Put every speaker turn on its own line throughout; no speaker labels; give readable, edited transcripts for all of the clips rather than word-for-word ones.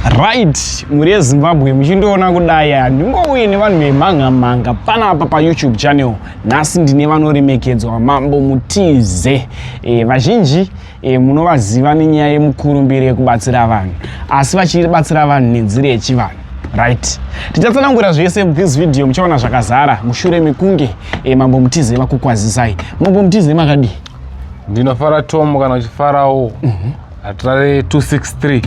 Right, mhuri yeZimbabwe, muchindiona kudai, handingouye nevanhu vemhanga-mhanga panapa paYouTube channel. Nhasi ndine vanoremekedzwa, Mambo Mutize. Vazhinji munovaziva nenyaya yemukurumbiro yekubatsira vanhu, asi vachibatsira vanhu nenzira yechivanhu. Right, tichatsanangura zvese this video, muchaona zvakazara mushure mekunge Mambo Mutize vakukwazisai. Mambo Mutize, makadii?
Ndinofara, Tom, kana uchifarawo. Hatirare 263.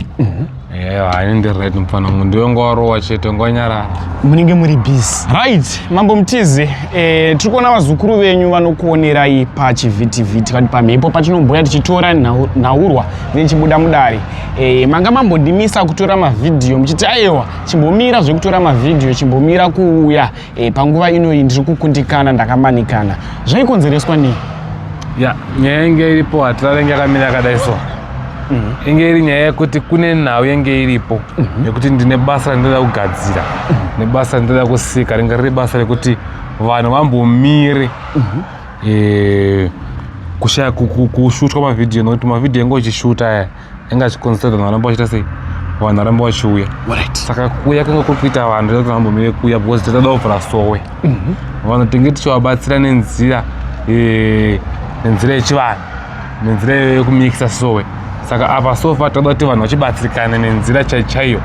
Ewa, ini ndiri right, mufana wangu. Ndiwe ngwarowa chete, ngwanyarara.
Munenge muri busy. Right, Mambo Mutize, tiri kuona vazukuru venyu vanokuonerai pachivhitivhiti kana pamhepo patinomboya tichitora nhaurwa nechibuda mudare. Manga mambondimisa kutora mavhidhiyo, muchiti aiwa, chimbomira zvekutora mavhidhiyo, chimbomira kuuya. Panguva inoyi ndiri kukundikana, ndakamanikana. Zvaikonzereswa nei?
Ya, nyaya inge iripo, Hatirare, inge yakamira yakadai. So inge iri nyaya yekuti kune nhau yenge iripo yekuti ndine basa randinoda kugadzira nebasa randinoda kusika. Ringe riri basa rekuti vanhu vambomire kushaya kushutwa mavhidhiyo, nokuti mavhidhiyo enge uchishuta aya enge achikonzera vanhu varamba vachiita sei, vanhu varamba vachiuya. Saka kuuya kwenge kuri kuita vanhu kuti vambomire kuuya because tatoda kuvhura sowe. Vanhu tinge tichivabatsira nenzira yechivanhu, nenzira yekumikisa sowe. Saka apa so far toda kuti vanhu vachibatsirikana nenzira chaichaiyo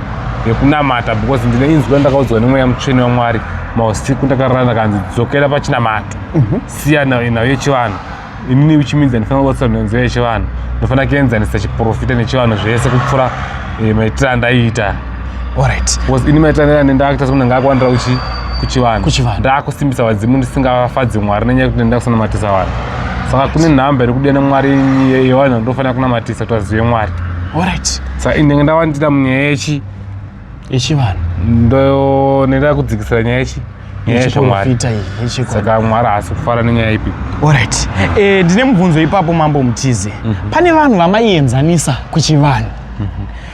yekunamata, because ndine inzwi randakaudzwa nemweya mutsvene waMwari mausiku ndakarara, ndakanzi dzokera pachinamato, siya nhau yechivanhu. Inini uchimidza ndifanira kubatsira nenzira yechivanhu, ndinofanira kuenzanisa chiprofita nechivanhu zvese kupfuura maitiro andaiita. Because ini maitiro andaita ndakuita semunhu anga akuwandira kuchivanhu.
Kuchivanhu.
Ndakusimbisa vadzimu ndisingafadzi Mwari nenyaya yekuti ndakusanamatisa vanhu. Saka kune nhamba iri kudiwa naMwari yevanhu vandofanira kunamatisa kuti vazive Mwari. Saka inenge ndawandira munyaya yechi
Yechivanhu.
Ndo nenda kudzikisira nyaya yechi nyaya yezvamwari.
Yechiprofita iyi yechikwadi.
Saka Mwari haasi kufara nenyaya ipi.
Alright, ndine mubvunzo ipapo, Mambo Mutize. Pane vanhu vamaienzanisa kuchivanhu,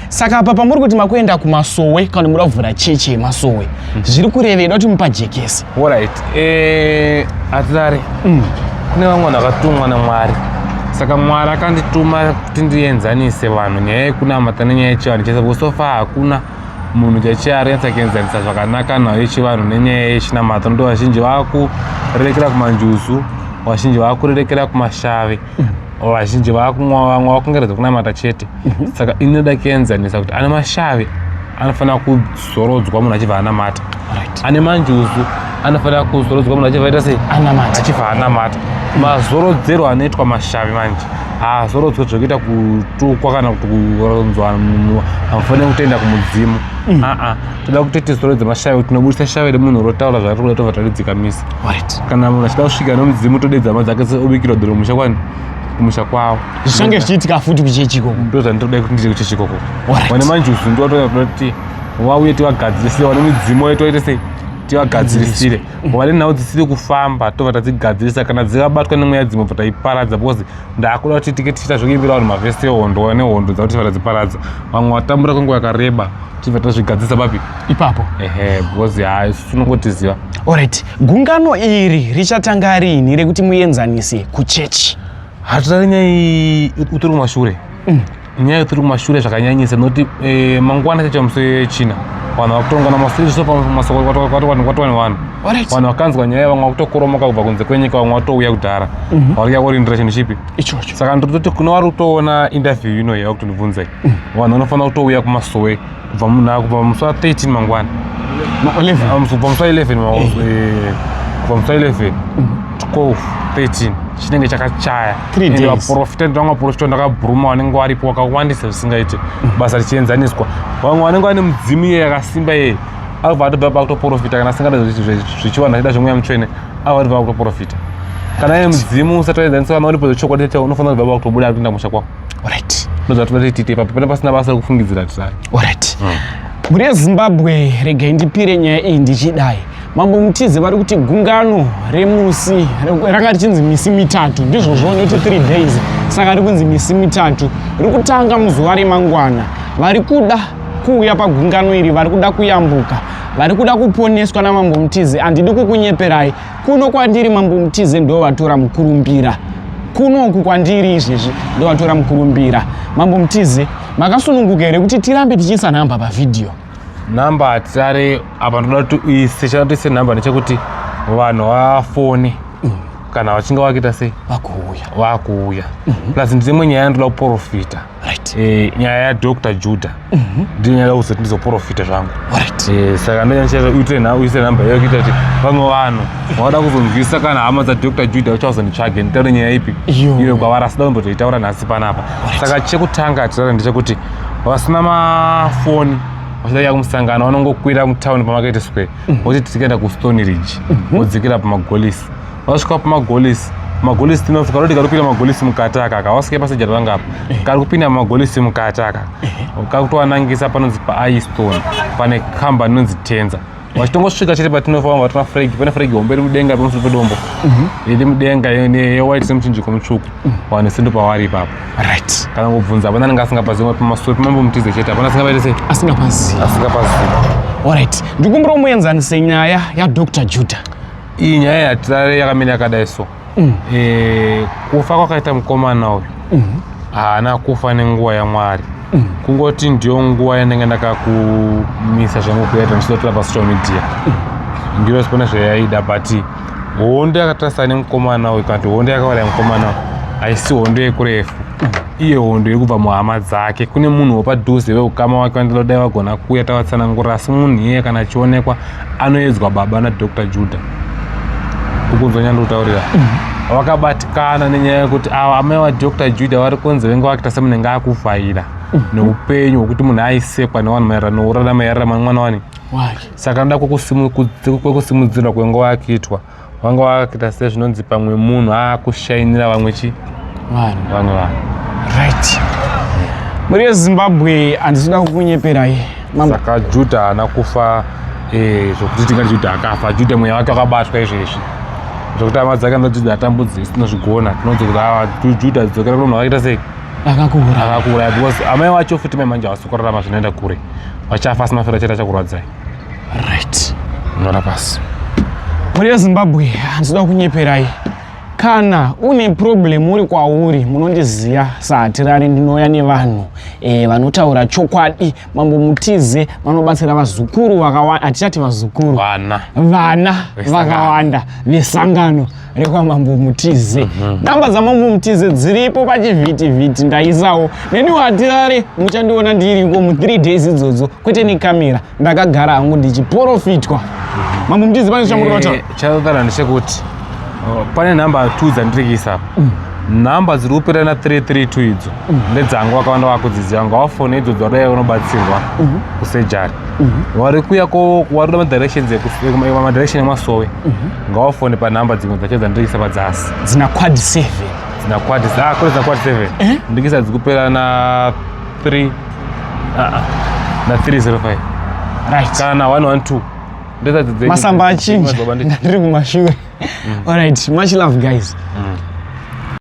saka apa pamuri kuti makuenda kumasowe kana muda kuvhura chechi yemasowe, zviri kurevei? Da kuti mupajekese.
Alright, Hatirare, kune vamwe vanhu vakatumwa naMwari. Saka Mwari akandituma kuti ndienzanise vanhu nyaya yekunamata nenyaya yechivanhu chese, because so far hakuna munhu chaiche ari nyatsa kuenzanisa zvakanaka nhau yechivanhu nenyaya yechinamato. Ndo vazhinji vakurerekera kumanjuzu, vazhinji vakurerekera kumashave, vazhinji vakumwa, vamwe vakungeredza kunamata chete. Saka inoda kuenzanisa kuti ane mashavi anofanira kuzorodzwa munhu achibva anamata, ane manjuzu anofanira kuzorodzwa munhu achibva aita sei?
Anamata.
Achibva anamata. Mazorodzero anoitwa mashavi manje haazorodzwe zvekuita kutukwa kana kuti kuronzwa hamufaniri kutoenda kumudzimu. Aa, toda kuti tizorodze mashavi kuti tinobudisa shavi remunhu rotaura zvaari kuda, tobva taridzikamisa. Kana munhu achida kusvika nomudzimu, todedza hama dzake, obikirwa doro musha kwani, kumusha kwavo.
Zvichange zvichiitika futi kuchechi ikoko?
Ndo zvandinoda kuti ndiite kuchechi ikoko. Vane manjuzu ndotoda kuti vauye tivagadzirisire, vane midzimu yetu vaite sei, tivagadzirisire. Vane nhau dzisiri kufamba, tobva tadzigadzirisa. Kana dzikabatwa nemweya dzimwe, bva taiparadza, because ndakuda kuti tinge tichiita zvekuimbira vanhu mavhesi ehondo nehondo dzavo, tichibva tadziparadza. Vamwe vatambura kwenguva yakareba, tichibva tazvigadzirisa papi?
Ipapo.
Ehe, because ha, isu tinongotiziva.
Alright, gungano iri richatanga rini rekuti muenzanise kuchechi?
Hatitari nyaya iyi utori kumashure, nyaya tiri kumashure zvakanyanyisa, nokuti mangwana chacho, musi wechina, vanhu vakutongana masuri so masoko kwatowani vanhu. Vanhu vakanzwa nyaya, vamwe vakutokoromoka kubva kunze kwenyika, vamwe vatouya kudhara, vari kuya kurindira chinhu chipi?
Ichocho.
Saka ndototi kune vari kutoona interview ino yakutondibvunzai, vanhu vanofanira kutouya kumasowe kubva kubva musi wa13 mangwana.
11.
Kubva musi wa11, kubva musi wa11, 12, 13 chinenge chakachaya.
Three
Ende
days.
vaprofita, ndivamwe vaprofita ndakabhuruma vanenge varipo vakawandisa zvisingaite, basa richienzaniswa. Vamwe vanenge vane mudzimu iye yakasimba iye, akubva atobva pakutoprofita. Kana asingada zvechivanhu, achida zvemweya mutsvene, ava atobva pakutoprofita. Kana iye mudzimu usati waenzaniswa, kana uripo zvechokwadi chacho, unofanira kubva pakutobuda akutoenda kumusha kwako. Ndozvatoda kuti tiite ipapo, pane pasina basa rekufungidzira tisai.
Alright, mhuri yeZimbabwe, regai ndipire nyaya iyi ndichidai. Mambo Mutize vari kuti gungano remusi ranga richinzi misi 3, ndizvozvo, noti 3 days, saka riri kunzi misi 3, riri kutanga muzuva remangwana. Vari kuda kuuya pagungano iri, vari kuda kuyambuka, vari kuda kuponeswa naMambo Mutize, handidi kukunyeperai, kuno kwandiri Mambo Mutize ndo vatora mukurumbira. Kunoku kwandiri izvezvi ndovatora mukurumbira. Mambo Mutize, makasununguka here kuti tirambe tichiisa nhamba pavhidhiyo?
Nhamba hatirare apa, ndoda kuti uise chada kuti uise nhamba ndechekuti vanhu vafone kana vachinge vakuita sei,
vakuuya.
Vakuuya. Plus ndine imwe nyaya yandoda kuprofita. Nyaya yaDr Judah ndiyo nyaya kuzoti ndizoprofita zvangu. Saka ndonyancha uise nhamba iyo kuita kuti vamwe vanhu vauda kuzonzwisa kana hama dzaDr Judah uchazonditsvage nditaure nyaya ipi
Iyo.
Iyo kwavari asida kumbotoitaura nhasi panapa. Saka chekutanga hatirare ndechekuti vasina mafoni vachida kuya kumusangano vanongokwira mutauni paMarket Square, voti tikaenda kuStone Ridge, vodzikira pamagolisi. Vasvika pamagolisi, magolisi tinofika rodi kari kupinda magolisi mukati aka aka wasvike pasejari vanga apa kari kupinda magolisi mukati aka kakutowanangisa panonzi paistone, pane kambani inonzi Tenza. Vachitongosvika chete patinofa vatona flag, pane flag hombe iri mudenga pamusoro pedombo, iri mudenga yewhite semuchinjiko mutsvuku. Vanhu sendo pavari ipapo. Kana kubvunza hapana anenge asingapazivi pamasoro pamambo Mutize chete, hapana asingapaite sei.
Asingapazivi.
Asingapazivi.
Alright, ndikumbira muenzanise nyaya yaDr Judah.
Iyi nyaya yatirare yakamira yakadai so. Kufa kwakaita mukomana uyu, haana kufa nenguva yaMwari. Kungoti ndiyo nguva yandenge ndakakumisa zvangu kuyaita ndichizotora pasocial media, ndiro pane zvayaida. But hondo yakatarisa nemukomana uyu, kana kuti hondo yakauraya mukomana uyu, haisi hondo yekurefu. Iye hondo yekubva muhama dzake, kune munhu wepadhuze veukama wake vandinoda dai vagona kuuya tavatsanangura. Asi munhu iyeye kana achionekwa anoedzwa baba naDr Judah, ukunzwa nyandikutaurira, vakabatikana nenyaya yekuti ava amai vaDr Judah vari kunzi venge vakuita semunenge akuvhaira neupenyu hwekuti munhu aisekwa nevanhu maererano nourarama yairarama nemwana wani.
Wake.
Saka noda kwekusimudzirwa kwenguva yakuitwa vanga vakuita sezvinonzi pamwe munhu aakushainira vamwe chi
vanhu.
Vamwe vanhu.
Right, muri yeZimbabwe, handisi kukunyeperai mambo.
Saka Judah haana kufa zvokuti tingati Judah akafa. Judah mweya wake wakabatwa izvezvi zvokuti hama dzake anoda Judah atambudze, tinozvigona tinonzi kuti ava Judah dzokera kuno munhu akaita sei.
Akakuura.
Akakuuraya, because amai wacho futi mai manje havasi kurarama zvinoenda kure, vachafa asina fira chete achakurwadzai. Nyora pasi.
Muri yeZimbabwe, handisi kunyeperai. Kana une problem uri kwauri, munondiziva saHatirari, ndinouya nevanhu vanotaura chokwadi. Mambo Mutize vanobatsira vazukuru vakawanda, hatichati vazukuru,
vana.
Vana
Vesangano.
Vakawanda vesangano rekwaMambo Mutize. Namba dzaMambo Mutize dziripo pachivhitivhiti, ndaisawo. Neniwo Hatirare muchandiona ndiriko mu3 days idzodzo, kwete nekamera, ndakagara hangu ndichiprofitwa. Mambo Mutize, pane chamurota?
Chatotaura ndechekuti pane nhamba 2 dzandiri kuisa apa, nhamba dziri kupera na332 idzo ndedzangu. Vakawanda vakudziziva, ngavafone idzodzo vadai unobatsirwa kusejari. Vari kuya ko vari kuda madirections madirection emasowe, ngavafone panhamba dzimwe dzacho dzandiri kuisa padzasi.
Dzina quad 7.
Dzina quad, ah, kune dzina quad 7, ndikuisa dziri kupera na 3, ah, ah, na 305 kana na 112.
Masamba achinja, ndiri kumashure. Alright, much love guys.